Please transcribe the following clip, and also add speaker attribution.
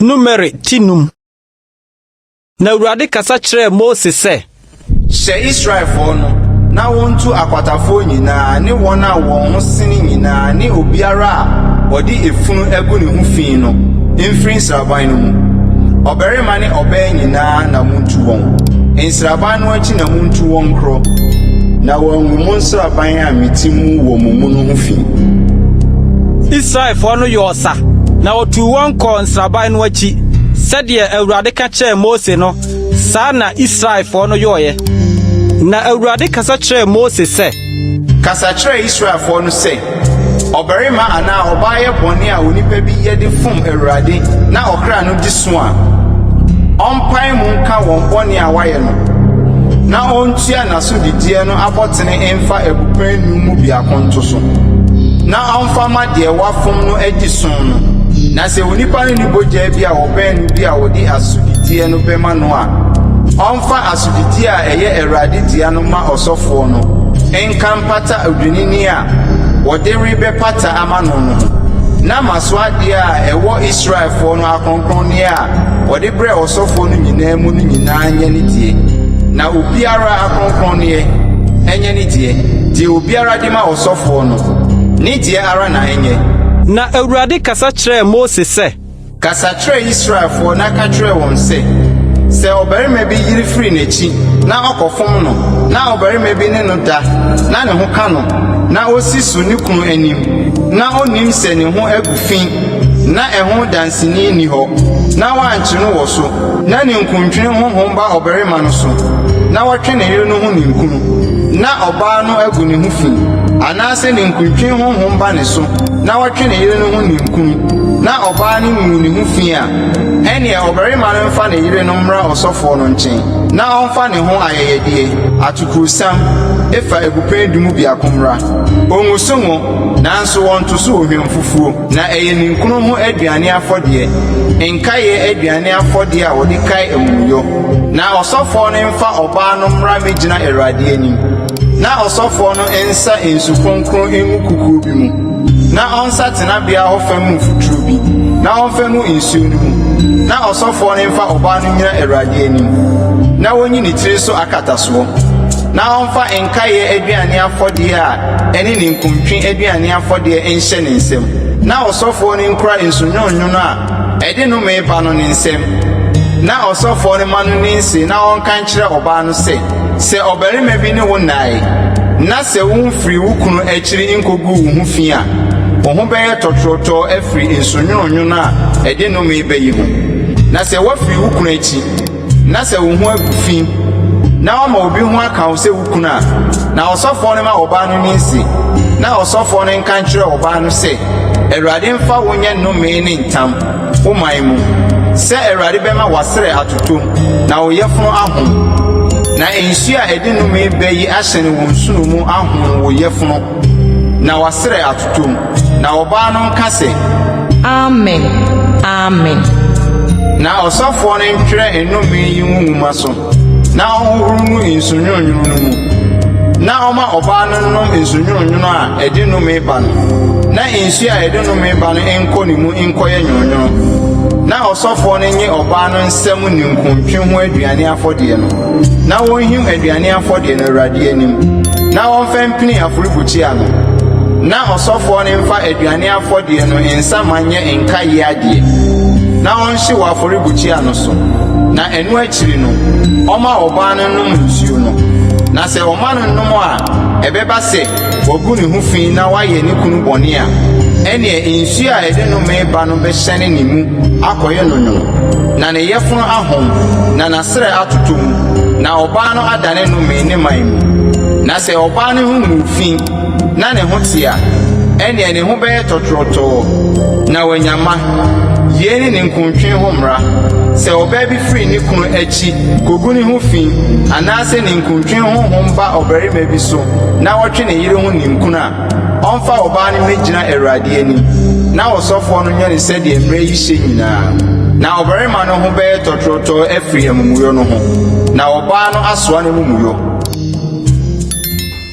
Speaker 1: Numeri ti num. Na Awurade kasa kyerɛɛ Mose sɛ.
Speaker 2: Hyɛ Israelfoɔ no na wɔntu akwatafoɔ nyinaa ne wɔn a wɔn ho sene nyinaa ne obiara a ɔde efunu agu ne ho fi no mfiri nsraban no mu. Ɔbarima ne ɔbaa nyinaa na montu wɔn. Nsraban no akyi na montu wɔn nkorɔ, na wɔangu mo nsraban a mete mu wɔ mo mu no ho fi.
Speaker 1: Israelfoɔ no yɔɔ sa, na wɔtuu wɔn kɔɔ nsraban no akyi. Sɛdeɛ Awurade ka kyerɛɛ Mose no, saa na Israelfoɔ no yɔeɛ. Na Awurade kasa kyerɛɛ Mose sɛ.
Speaker 2: Kasa kyerɛ Israelfoɔ no sɛ, ɔbarima anaa ɔbaa yɛ bɔne a onipa bi yɛ de fom Awurade na ɔkra no di so a, ɔmpae mu nka wɔn bɔne a wayɛ no, na ɔntua n'asodideɛ no abɔtene mfa abupɛn num mu biako nto so, na ɔmfa ma deɛ wafom no adi so no. Na sɛ onipa no ni bogya bi a wɔbɛn no bi a wɔde asodideɛ no bɛma no a, ɔmfa asodideɛ a ɛyɛ Awurade dea no ma ɔsɔfoɔ no nka mpata odwennini a wɔde rebɛpata ama no no ho. Na mmaso adeɛ a ɛwɔ Israelfoɔ no akronkronneɛ a wɔde brɛ ɔsɔfoɔ no nyinaa mu no nyinaa nyɛ ne deɛ. Na obiara akronkronneɛ ɛnyɛ ne deɛ. Deɛ obiara de ma ɔsɔfoɔ no, ne deɛ ara na ɛnyɛ.
Speaker 1: Na Awurade kasa kyerɛɛ Mose sɛ.
Speaker 2: Kasa kyerɛ Israelfoɔ na ka kyerɛ wɔn sɛ, sɛ ɔbarima bi yere firi n'akyi na ɔkɔfom no, na ɔbarima bi ne no da na ne ho ka no, na osi so ne kunu anim, na onnim sɛ ne ho agu fi, na ɛho danseni nni hɔ, na wɔankye no wɔ so, na ninkuntwe honhom ba ɔbarima no so, na wɔtwe ne yere no ho ninkunu, na ɔbaa no agu ne ho fi, anaasɛ ninkuntwe honhom ba ne so, na wɔtwe ne yere no ho ninkunu, na ɔbaa no ngu ne ho fi a, ɛnneɛ ɔbarima no mfa ne yere no mmra ɔsɔfoɔ no nkyɛn, na ɔmfa ne ho ayɛyɛdeɛ, atokoosiam, efa abupɛn du mu biako mmra. Ongu so ngo, nanso wɔnto so ohwam fufuo, na ɛyɛ ninkunu ho aduane afɔdeɛ, nkaeɛ aduane afɔdeɛ a wɔde kae amumuyɔ. Na ɔsɔfoɔ no mfa ɔbaa no mmra mmɛgyina Awurade anim. Na ɔsɔfoɔ no nsa nsu kronkron ngu kukuo bi mu, na ɔnsa tenabea hɔ fam mfuturo bi, na ɔmfa ngu nsuo no mu. Na ɔsɔfoɔ no mfa ɔbaa no nnyina Awurade anim, na wonyi ne tiri so akatasoɔ. Na ɔmfa nkaeɛ aduane afɔdeɛ a ɛne ninkuntwe aduane afɔdeɛ nhyɛ ne nsam. Na ɔsɔfoɔ no nkura nsu nwononwono a ɛde nnome ba no ne nsam. Na ɔsɔfoɔ no ma no ne nse na ɔnka nkyerɛ ɔbaa no sɛ, sɛ ɔbarima bi ne wo nnae, na sɛ womfiri wo kunu akyiri nkoguu wo ho fi a, wo ho bɛyɛ tɔtorɔtɔɔ afiri nsu nwononwono a ɛde nnome ba yi ho. Na sɛ woafiri wo kunu akyi, na sɛ wo ho agu fi, na wama obi ho aka wo sɛ wo kunu a, na ɔsɔfoɔ no ma ɔbaa no ne nse, na ɔsɔfoɔ no nka nkyerɛ ɔbaa no sɛ, Awurade mfa wo nyɛ nnome ne ntam, wo man mu, sɛ Awurade bɛma w'asrɛ atotom, na wo yafunu ahom. Na nsuo a ɛde nnome ba yi ahyɛne wo nsono mu ahom wo yafunu, na w'asrɛ atotom. Na ɔbaa no nka sɛ,
Speaker 3: Amen. Amen.
Speaker 2: Na ɔsɔfoɔ no ntwerɛ nnome yi ngu nwoma so, na ɔnhohoro ngu nsu nwononwono no mu, na ɔma ɔbaa no nnom nsu nwononwono a ɛde nnome ba no, na nsuo a ɛde nnome ba no nkɔ ne mu nkɔyɛ nwononwono. Na ɔsɔfoɔ no nye ɔbaa no nsam ninkuntwe ho aduane afɔdeɛ no, na wɔnhim aduane afɔdeɛ no Awurade anim, na wɔmfa mpini afɔrebukyia no. Na ɔsɔfoɔ no mfa aduane afɔdeɛ no nsa ma nyɛ nkaeɛ adeɛ, na ɔnhye wɔ afɔrebukyia no so. Na ɛno akyiri no, ɔma ɔbaa no nom nsuo no. Na sɛ ɔma no nom a, ɛbɛba sɛ wagu ne ho fi na wayɛ ne kunu bɔne a, ɛnneɛ nsuo a ɛde nnome ba no bɛhyɛne ne mu akɔyɛ no nwono, na ne yafunu ahom, na n'asrɛ atotɔ mu, na ɔbaa no adane nnome ne man mu. Na sɛ ɔbaa no ho ngu fi na ne ho te a, ɛnneɛ ne ho bɛyɛ tɔtorɔtɔɔ, na wanya mma. Yei ne ninkuntwe ho mmara. Sɛ ɔbaa bi firi ne kunu akyi kogu ne ho fi, anaasɛ ninkuntwe honhom ba ɔbarima bi so na wɔtwe ne yere ho ninkunu a, ɔmfa ɔbaa no mmɛgyina Awurade anim, na ɔsɔfoɔ no nyɛ no sɛdeɛ mmara yi hyɛ nyinaa. Na ɔbarima no ho bɛyɛ tɔtorɔtɔɔ afiri amumuyɔ no ho, na ɔbaa no asoa n'amumuyɔ.